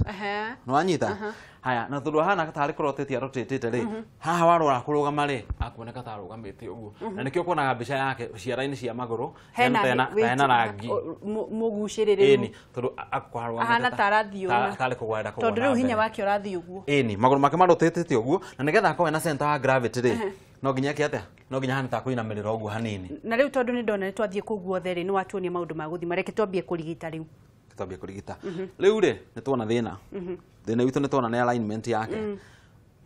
Nĩwanyita haya na tondũ ahana tarĩ kũrotate arotatĩte rĩ haha warora kũrũgama rĩ akuoneka ta arũgamĩte ũguo na nĩkĩo ũkuonaga mbica yake ciara-inĩ cia magũrũ Hena hena rangi mũgucĩrĩrĩru. Ĩni tondũ akwarũgamĩte Ahana ta arathiĩ ũna. tarĩ kũgwenda kũgwa Tondũ na rĩu hinya mbere. wake ũrathiĩ ũguo. Ĩni magũrũ make marotatĩte ũguo na nĩgetha akorwo ena center wa gravity rĩ no nginya eke atĩa no nginya hane ta kũinamĩrĩra ũguo hanini. Na rĩu tondũ nĩ ndona nĩ twathiĩ kũu guothe rĩ nĩ watuonia maũndũ ma gũthima reke twambie kũrigita rĩu. Twambie kũrigita rĩu rĩ nĩ tuona thĩna thĩna witũ nĩ tuona nĩ alignment yake.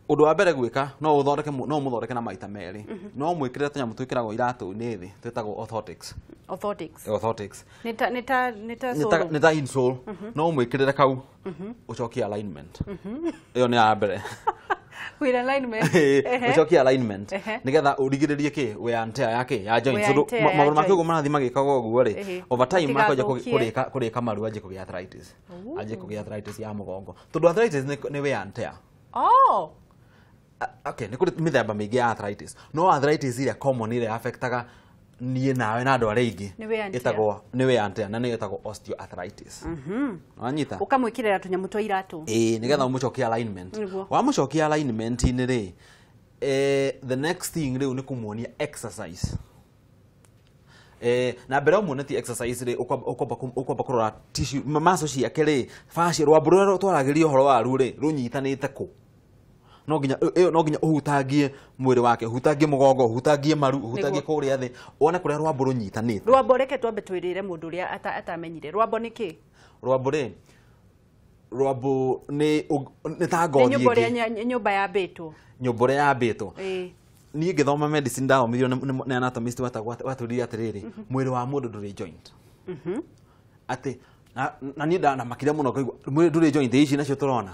Ũndũ wa mbere gwĩka no ũthondeke no ũmũthondeke na maita merĩ no ũmwĩkĩrĩre tũnyamũ twĩkĩragwo iratũ-inĩ thĩ twĩtagwo orthotics. Orthotics. Orthotics. Nĩ ta nĩ ta nĩ ta sole. Nĩ ta insole no ũmwĩkĩrĩre kau ũcokie alignment ĩyo nĩ ya mbere. With alignment. Ũcokie alignment Ehe. nĩgetha ũrigĩrĩrie kĩ wear and tear ya kĩ ya joints Wear and tondũ tear ya magũrũ make ũguo joints. marathiĩ magĩkaga ũguo rĩ over time makanjia Matigathũkie. kũrĩka maru anjie kũgĩa arthritis anjie kũgĩa arthritis ya mũgongo tondũ arthritis nĩ wear and tear. Oh. Okay nĩ kũrĩ mĩthemba mĩingĩ ya arthritis no arthritis ĩrĩa common ĩrĩa affectaga niĩ nawe na andũ arĩa aingĩ Nĩ wear and tear. ĩtagwo nĩ wear and tear na nĩyo ĩtagwo osteoarthritis. Wanyita Ũkamwĩkĩrĩra tũnyamũ twa iratũ. Ĩĩ nĩgetha ũmũcokie alignment. Nĩguo. Wamũcokia alignment-inĩ rĩ the next thing rĩu nĩ kũmuonia exercise. Na mbere ũmuonetie exercise rĩ ũkwamba kũrora tissue muscle ciake rĩ fascia rwambo rũrĩa twaragĩria ũhoro waruo rĩ rũnyitanĩte kũ no nginya ĩyo no nginya ũhutangie mwĩrĩ wake ũhutangie mũgongo ũhutangie maru ũhutangie Nĩguo. kũrĩa thĩ wone kũrĩa rwambo rũnyitanĩte. Rwambo reke twambe twĩrĩre mũndũ ũrĩa atamenyire rwambo nĩ kĩ? Rwambo rĩ rwambo nĩ ta Nĩ ngothi nyũmba ũrĩa ĩngĩ nyũmba yambĩtwo. Nyũmba ũrĩa yambĩtwo. Ĩĩ. Niĩ ngĩthoma medicine ndathomithirio nĩ anatomist wetagwo watwĩrire atĩrĩrĩ mwĩrĩ wa mũndũ ndũrĩ joint. Atĩ na niĩ ndanamakire mũno ngaigua mwĩrĩ ndũrĩ joint ici nacio tũrona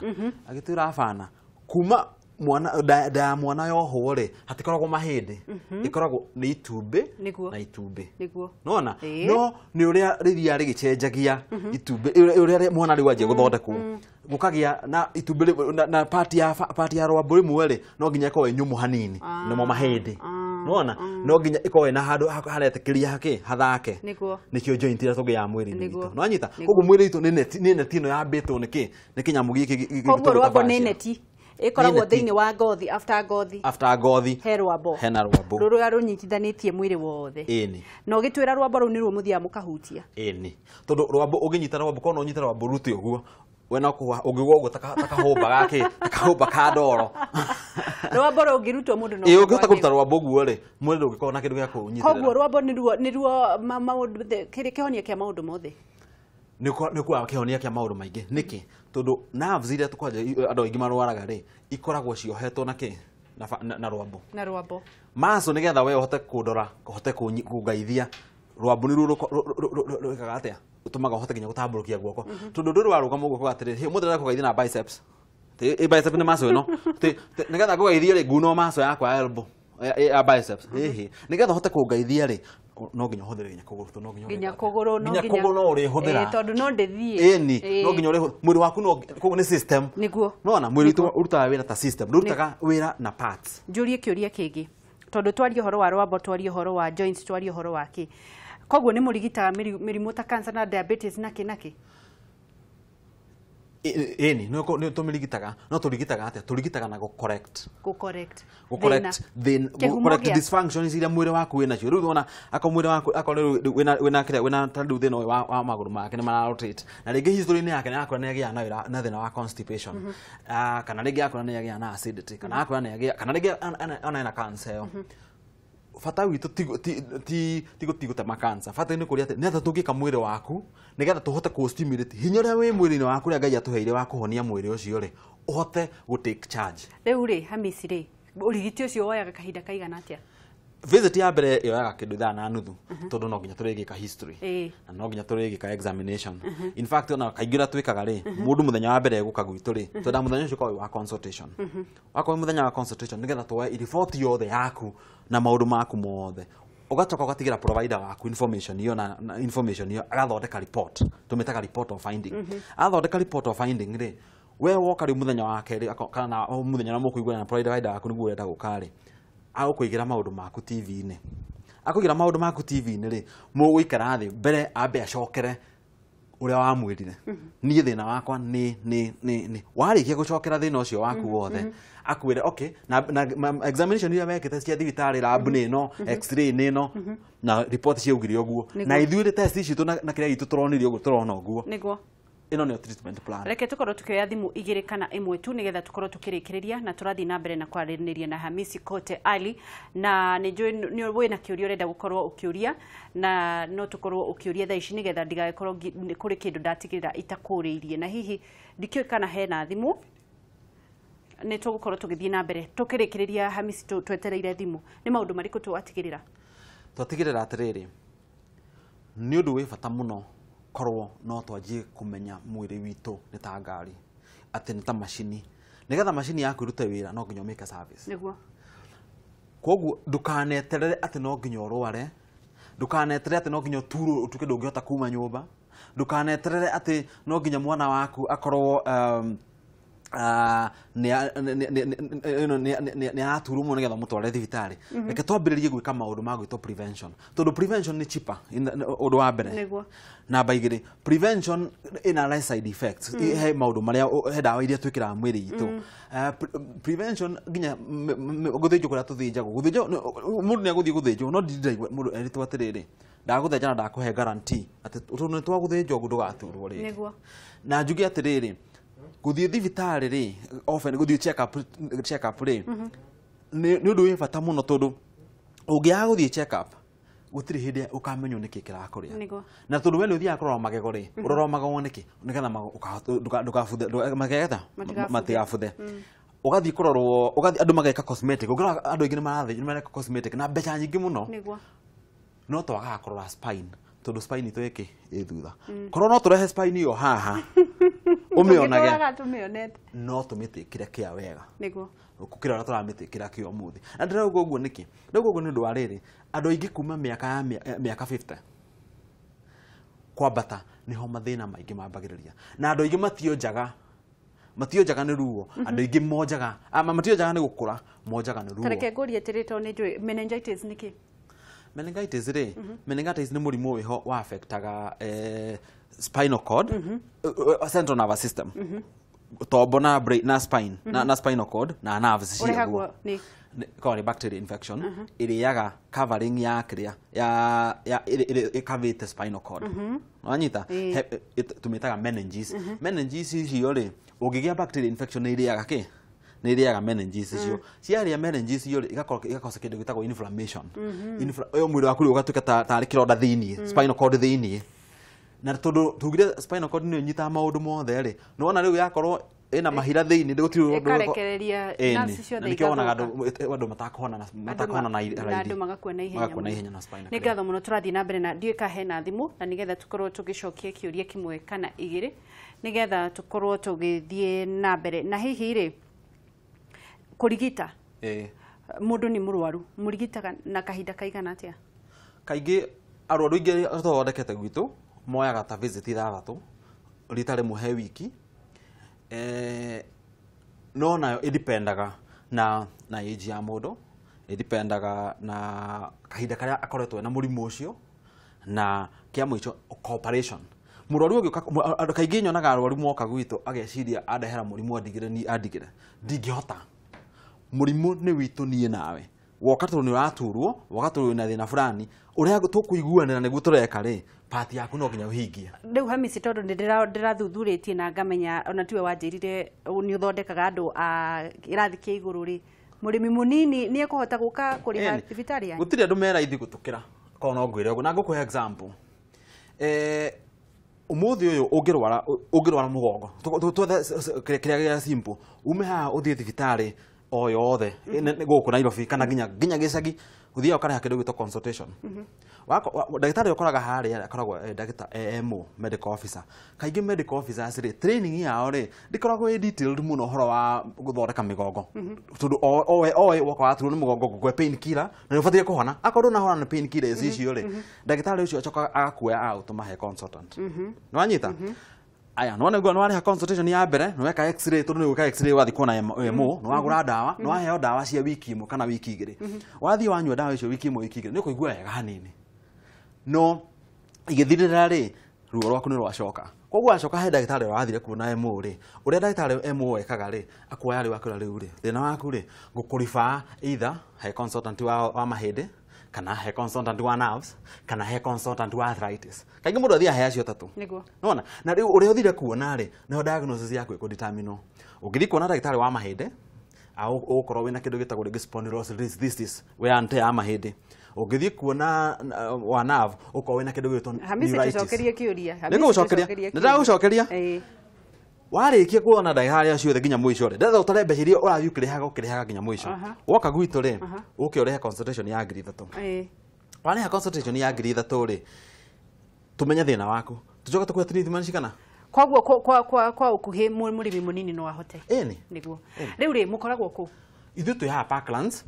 agĩtwĩra abana kuma mwana nda ya mwana yohwo rĩ hatikoragwo mahĩndĩ ĩkoragwo nĩ itumbĩ Nĩguo. na itumbĩ. Nĩguo. Nona Ĩĩ. no nĩ ũrĩa rĩria rĩgĩcenjagia itumbĩ ũrĩa mwana rĩu anjia gũthondekwo gũkagĩa na itumbĩ na part ya part ya rwambo rĩmwe rĩ no nginya ĩkorwo ĩ nyũmũ hanini nĩmo mahĩndĩ nona no nginya ĩkorwo ĩna handũ haretĩkĩria hakĩ hathake. Nĩguo. Nĩkĩo joint ĩrĩa tũngĩaga mwĩrĩ-inĩ Nĩguo. witũ nĩwanyita Nĩguo. koguo mwĩrĩ witũ nĩ neti nĩ neti ĩno yambĩtwo nĩkĩ nĩ kĩnyamũ gĩkĩ Koguo gĩtagwo rwambo nĩ fascia. neti ĩkoragwo Nĩ neti. thĩinĩ wa ngothi after ngothi. After ngothi He rwambo. Hena rwambo. Rũrĩa rũnyitithanĩtie mwĩrĩ wothe. Ĩni. Na ũgĩtwĩra rwambo rũu nĩruo mũthiaga mũkahutia. Ĩni tondũ rwambo ũngĩnyita rwambo korwo no ũnyite rwambo rute ũguo we no ũngĩgwa ũguo ta kahũmba gakĩ ta kahũmba ka ndoro. Rwambo rũngĩrutwo mũndũ no Ĩĩ ũngĩhota kũgwa kũruta rwambo ũguo rĩ mwĩrĩ ndũngĩkorwo na kĩndũ gĩa kũũnyitĩrĩra. Koguo rwambo nĩruo nĩruo maũndũ kĩrĩ kĩhonia kĩa maũndũ mothe. Nĩ ũkuaga kĩhonia kĩa maũndũ maingĩ nĩkĩ tondũ nerves iria kwanja andũ aingĩ marwaraga rĩ ikoragwo ciohetwo na kĩ na rwambo. Na rwambo. Muscle nĩgetha we ũhote kũndora ũhote kũngaithia rwambo nĩruo rwĩkaga atĩa ũtũmaga ũhote nginya gũtambũrũkia guoko tondũ ndũrĩ warũgama ũguo kuga atĩrĩrĩ ũmũthĩ ndĩrenda kũgaithia na biceps ĩ biceps nĩ muscle ĩno nĩgetha ngũgaithie rĩ nguno muscle yakwa ya elbow ya biceps ĩhĩ nĩgetha ũhote kũngaithia rĩ no nginya ũhũthĩre nginya kũgũrũ tondũ no nginya Nginya ũrĩka atĩa? kũgũrũ no nginya kũgũrũ no ũrĩhũthĩra. Ĩĩ, tondũ no ndĩthiĩ. Ĩni no nginya ũrĩhũthĩra mwĩrĩ waku no koguo nĩ system. Nĩguo. Nona mwĩrĩ witũ ũrutaga wĩra ta system ndũrutaga wĩra na parts. Njũrie kĩũria kĩngĩ tondũ twarie ũhoro wa rwambo twarie ũhoro wa joints twarie ũhoro wa kĩ koguo nĩ mũrigitaga mĩrimũ ta cancer na diabetes na kĩ na kĩ? Ĩni nĩ tũmĩrigitaga no tũrigitaga atĩa tũrigitaga na gũ correct. Gũ correct. Gũ correct Thĩna. thĩna Kĩhumo correct gĩa- dysfunctions iria mwĩrĩ waku wĩnacio rĩu wona akorwo mwĩrĩ waku akorwo rĩu wĩna kĩrĩa wĩna ta rĩu thĩna ũyũ wa magũrũ make nĩ mara rotate na rĩngĩ history-inĩ yake nĩ akora nĩ agĩa na thĩna wa constipation kana rĩngĩ akora nĩ agĩa na acidity kana akora nĩ agĩa kana rĩngĩ ona ena cancer ĩyo bata witũ ti gũtema cancer bata nĩ kũrĩa atĩ nĩ atĩa tũngĩka mwĩrĩ waku nĩgetha tũhote kũ stimulate hinya ũrĩa wĩ mwĩrĩ-inĩ waku ũrĩa Ngai atũheire wa kũhonia mwĩrĩ ũcio rĩ ũhote gũ take charge. Rĩu rĩ Hamisi rĩ ũrigiti ũcio woyaga kahinda kaigana atĩa? Visit ya mbere yoyaga kĩndũ ithaa na nuthu tondũ no nginya tũrĩgĩka history na no nginya tũrĩgĩka examination. In fact ona kaingĩ ũrĩa twĩkaga rĩ mũndũ mũthenya wa mbere egũka gwitũ rĩ twendaga mũthenya ũcio ũkorwo wĩ wa consultation wakorwo wĩ mũthenya wa consultation nĩgetha tuoe report yothe yaku na maũndũ maku mothe ũgacoka ũgatigĩra provider waku information iyo na information iyo agathondeka report tũmĩtaga report of finding athondeka report of finding rĩ we woka rĩu mũthenya wa kerĩ kana mũthenya ũrĩa mũkũiguana na provider waku nĩguo ũrenda gũka rĩ Agũkũigĩra maũndũ maku TV-inĩ. Akũigĩra maũndũ maku TV-inĩ rĩ, mũgũikara thĩ mbere ambe acokere ũrĩa wamwĩrire. Niĩ thĩna wakwa nĩ nĩ nĩ nĩ. Warĩkia gũcokera thĩna ũcio waku wothe, akwĩre okay, na examination iria mekĩte cia thibitarĩ, lab nĩ ĩno, x-ray nĩ ĩno, na report ciaugire ũguo. Na ithuĩ test citũ na kĩrĩa gitũ tũronire ũguo, tũrona ũguo. Nĩguo. Ĩno nĩyo treatment plan. Reke tũkorwo tukĩoya thimũ igĩrĩ kana ĩmwe tu nĩgetha tũkorwo tũkĩrĩkĩrĩria, na tũrathiĩ na mbere na kwaranĩria na Hamisi Kote Ali, na nĩ njũĩ nĩ wĩna kĩũria ũrenda gũkorwo ũkĩũria, na no tũkorwo ũkĩũria thaa ici nĩgetha ndigagĩkorwo kũrĩ kĩndũ ndatigĩrĩra itakũrĩirie, na hihi ndikĩũĩ kana hena thimũ. Nĩ tũgũkorwo tũgĩthiĩ na mbere tũkĩrĩkĩrĩria. Hamisi, twetereire thimũ, nĩ maũndũ marĩkũ twatigĩrĩra? Twatigĩrĩra atĩrĩrĩ, nĩ ũndũ wĩ bata mũno korwo no twanjie kũmenya mwĩrĩ witũ nĩ ta ngari, atĩ nĩ ta macini. Nĩgetha macini yaku ĩrute wĩra, no nginya ũmĩke service. Koguo ndũkaneterere atĩ no nginya ũrware, ndũkaneterere atĩ no nginya ũturwo ũtuĩke ndũngĩhota kuma nyũmba, ndũkaneterere atĩ no nginya mwana waku akorwo nĩ araturwo mũno nĩgetha mũtware thibitarĩ. Reke twambĩrĩrie gwĩka maũndũ ma gwĩtwo prevention, tondũ prevention nĩ cheaper ũndũ wa mbere. Namba igĩrĩ, prevention ĩna less side effects. He maũndũ marĩa, he ndawa iria twĩkĩraga mwĩrĩ itũ. Prevention nginya gũthĩnjwo kũrĩa tũthĩnjagwo, gũthĩnjwo mũndũ nĩ agũthiĩ gũthĩnjwo, no ndiraigua mũndũ erĩtwo atĩrĩrĩ, ndagũthĩnja na ndakũhe guarantee atĩ tondũ nĩ twagũthĩnjwo ũguo ndũgaturwo rĩngĩ. Na njuge atĩrĩrĩ, gũthiĩ thibitarĩ rĩ, often gũthiĩ check up rĩ, nĩ ũndũ wĩ bata mũno, tondũ ũngĩaga gũthiĩ check up, gũtirĩ hĩndĩ ũkamenywo nĩkĩ kĩrakũrĩa. Na tondũ we nĩ ũthiaga kũrora magego rĩ, ũrora magego nĩkĩ? Nĩgetha ndũkabuthe magetha. Matigabuthe. Matigabuthe. Ũgathiĩ kũrorwo, ũgathiĩ andũ mageka cosmetic. Ũngĩrora andũ aingĩ nĩ marathiĩ nĩ mareka cosmetic na mbeca nyingĩ mũno. No twagaga kũrora spine, tondũ spine itũ ĩkĩ ĩ thutha. Korwo no tũrehe spine ĩyo haha ũmĩonage, Tũngĩtũraga tũmĩonete. No tũmĩtĩkĩre kĩa wega gũkĩra ũrĩa tũramĩtĩkĩra kĩa ũmũthĩ. Na ndĩrauga ũguo nĩkĩ? Ndĩrauga ũguo nĩ ũndũ wa rĩrĩ, andũ aingĩ kuma mĩaka ya mĩaka 50 kwambata nĩho mathĩna maingĩ mambagĩrĩria, na andũ aingĩ mationjaga nĩ ruo. Andũ aingĩ monjaga, mationjaga nĩ gũkũra, monjaga nĩ ruo. Tareke ngũrie atĩrĩ, tondũ nĩ njũĩ meningitis nĩ kĩ? Meningitis rĩ, meningitis nĩ mũrimũ wĩho wa affectaga spinal cord, central nervous system, tombo na brain, na spine, na spinal cord na nerves ciaguo. Ũrehagwo nĩ? Korwo nĩ bacteria infection ĩrĩaga covering ya kĩrĩa ya ĩkavĩte spinal cord, wanyita? Tũmĩtaga meninges. Meninges icio rĩ, ũngĩgĩa bacteria infection nĩ ĩrĩaga kĩ? Nĩ ĩrĩaga meninges icio. Ciarĩa meninges icio rĩ, igakorwo igakosa kĩndũ gĩtagwo inflammation. Ũyũ mwĩrĩ waku rĩ, ũgatuĩka tarĩ kĩronda thĩiniĩ spinal cord thĩiniĩ. Na tondũ tugire spinal cord nĩyo ĩnyitaga maũndũ mothe rĩ, nĩwona rĩu yakorwo ĩna mahira thĩiniĩ, gũtirĩ ũndũ Ĩkarekereria nerves ciothe Na nĩkĩo wonaga igathũka. andũ matakũhona na na raithi. Andũ magakua na ihenya Magakua na mũno. ihenya na spinal. Nĩ ngatho mũno. Tũrathiĩ na mbere na ndiũĩ ka hena thimũ, na nĩgetha tũkorwo tũgĩcokia kĩũria kĩmwe kana igĩrĩ nĩgetha tũkorwo tũgĩthiĩ na mbere. Na hihi rĩ, kũrigita mũndũ nĩ mũrwaru, mũrigitaga na kahinda kaigana atĩa? Kaingĩ arwaru aingĩ tũthondekete gwitũ moyaga ta visit ithathatũ, rita rĩmwe he wiki. No nayo ĩdipendaga na age ya mũndũ, ĩdipendaga na kahinda karĩa akoretwo ena mũrimũ ũcio, na kĩa mũico cooperation. Mũrwaru ũgĩũka, andũ kaingĩ nyonaga arwaru moka gwitũ ageciria andehera mũrimũ andigĩre, ni andigĩre ndingĩhota. Mũrimũ nĩ witũ niĩ nawe. Woka tondũ nĩ ũraturwo, woka tondũ wĩna thĩna fulani ũrĩa tũkũiguanĩra nĩguo tũreka rĩ, part yaku no nginya ũhingie. Rĩu Hamisi, tondũ nĩ ndĩrathuthurĩtie na ngamenya ona tiwe wanjĩrire nĩ ũthondekaga andũ a kĩrathi kĩa igũrũ rĩ, mũrĩmi mũnini nĩ ekũhota gũka kũrĩha Ĩni. thibitarĩ yanyu? Gũtirĩ andũ me raithi gũtũkĩra. Korwo no ngwĩre ũguo na ngũkũhe example, ũmũthĩ ũyũ ũngĩrwara mũgongo, twethe kĩrĩa gĩa simple, ume haha ũthiĩ thibitarĩ o yothe gũkũ Nairobi kana nginya gĩcagi, ũthiaga ũkarĩha kĩndũ gĩtwo consultation. Ndagĩtarĩ ũkoraga harĩa akoragwo ndagĩta MO, medical officer. Kaingĩ medical officers rĩ, training yao rĩ ndĩkoragwo ĩ detailed mũno ũhoro wa gũthondeka mĩgongo, tondũ oe woka waturwo nĩ mũgongo, ngũkũhe pain killer na nĩ ũbataire kũhona. Akorwo ndũnahona na pain killer icio rĩ, ndagĩtarĩ ũcio acokaga agakuoya agagũtũma he consultant. Nĩwanyita? Aya, nĩwona nĩguo nĩwarĩha consultation ya mbere, nĩweka x-ray, tondũ nĩgwĩka x-ray wathiĩ kuona MO, nĩwagũra ndawa, nĩwaheo ndawa cia wiki ĩmwe kana wiki igĩrĩ. Wathiĩ wanyua ndawa icio wiki ĩmwe wiki igĩrĩ, nĩũkũigua wega hanini. No igĩthirĩra rĩ, ruo rwaku nĩ rwacoka. Koguo wacoka he ndagĩtarĩ ũrĩa wathire kuona MO rĩ, ũrĩa ndagĩtarĩ MO ekaga rĩ, akuoya rĩu akwĩra rĩu rĩ, thĩna waku rĩ, ngũkũribaa either he consultant wa mahĩndĩ, kana he consultant wa nerves, kana he consultant wa arthritis. Kaingĩ mũndũ athiaga he acio atatũ. Nĩguo. Nĩwona? Na rĩu ũrĩa ũthire kuona rĩ, nĩho diagnosis yaku ĩkũdeterminwo. Ũngĩthiĩ kuona ndagĩtarĩ wa mahĩndĩ, ũgũkorwo wĩna kĩndũ gĩtagwo rĩngĩ spondylolisthesis, wear and tear ya mahĩndĩ. Ũngĩthiĩ kuona wa nerve, ũkorwo wĩna kĩndũ gĩgwĩtwo Hamisi, neuritis. tucokerie kĩũria. Hamisi, Nĩngũgũcokeria. tucokerie kĩũria. Nĩndagũcokeria. Ĩĩ. Warĩkia kuona ndagĩtarĩ acio othe nginya mũico rĩ, ndĩrenda ũtare mbeca iria ũrathiĩ ũkĩrĩhaga nginya mũico. Woka gwitũ rĩ, ũke ũrĩhe consultation ya 3,000. Warĩha consultation ya 3,000 rĩ, tũmenye thĩna waku, tũcoke tũkũhe treatment cigana. Koguo kwa ũkuhĩ mũrĩmi mũnini no ahote. Ĩni. Nĩguo. Rĩu rĩ, mũkoragwo kũ? Ithuĩ twĩ haha Parklands,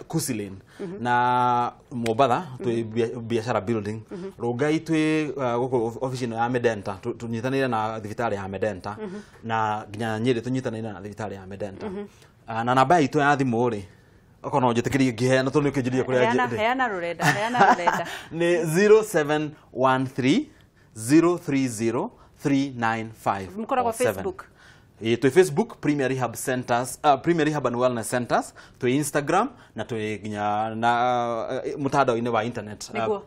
Kusilin na Mombatha twĩ biashara building. Rongai twĩ gũkũ ofici ĩno ya Medenta, tũnyitanĩire na thibitarĩ ya Medenta, na nginya Nyĩrĩ tũnyitanĩire na thibitarĩ ya Medenta. Na namba itũ ya thimũ rĩ, okorwo no njĩtĩkĩrie ngĩheana tondũ nĩ ũkĩnjĩrire kũrĩa Heana, ndĩ. heana rũrenda, heana rũrenda. Nĩ 0713 030 395. Mũkoragwo or seven. Facebook? Ĩĩ, twĩ Facebook Premier Rehab Centers, Premier Rehab and Wellness Centers, twĩ Instagram na twĩ nginya na mũtandao-inĩ wa internet. Nĩguo.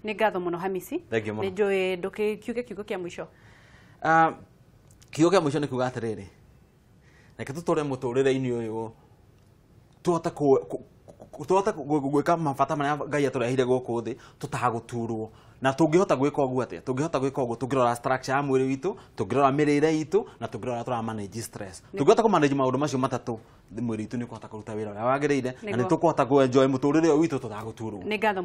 Nĩ ngatho mũno Hamisi. Thank you mũno. Nĩ njũĩ ndũkĩkiuge kiugo kĩa mũico. Kiugo kĩa mũico nĩ kuga atĩrĩrĩ, reke tũtũre mũtũrĩre-inĩ ũyũ tũhote gwĩka mabata marĩa Ngai atũrehire gũkũ thĩ tũtagũturwo. Na tũngĩhota gwĩka ũguo atĩa? Tũngĩhota gwĩka ũguo tũngĩrora structure ya mwĩrĩ witũ, tũngĩrora mĩrĩre itũ, na tũngĩrora tũra manage stress. Tũngĩhota kũ manage maũndũ macio matatũ, mwĩrĩ witũ nĩ ũkũhota kũruta wĩra ũrĩa wagĩrĩire, na nĩ Nĩguo. tũkũhota kũ enjoy mũtũrĩre ũyũ witũ tũtagũturwo. Nĩ ngatho.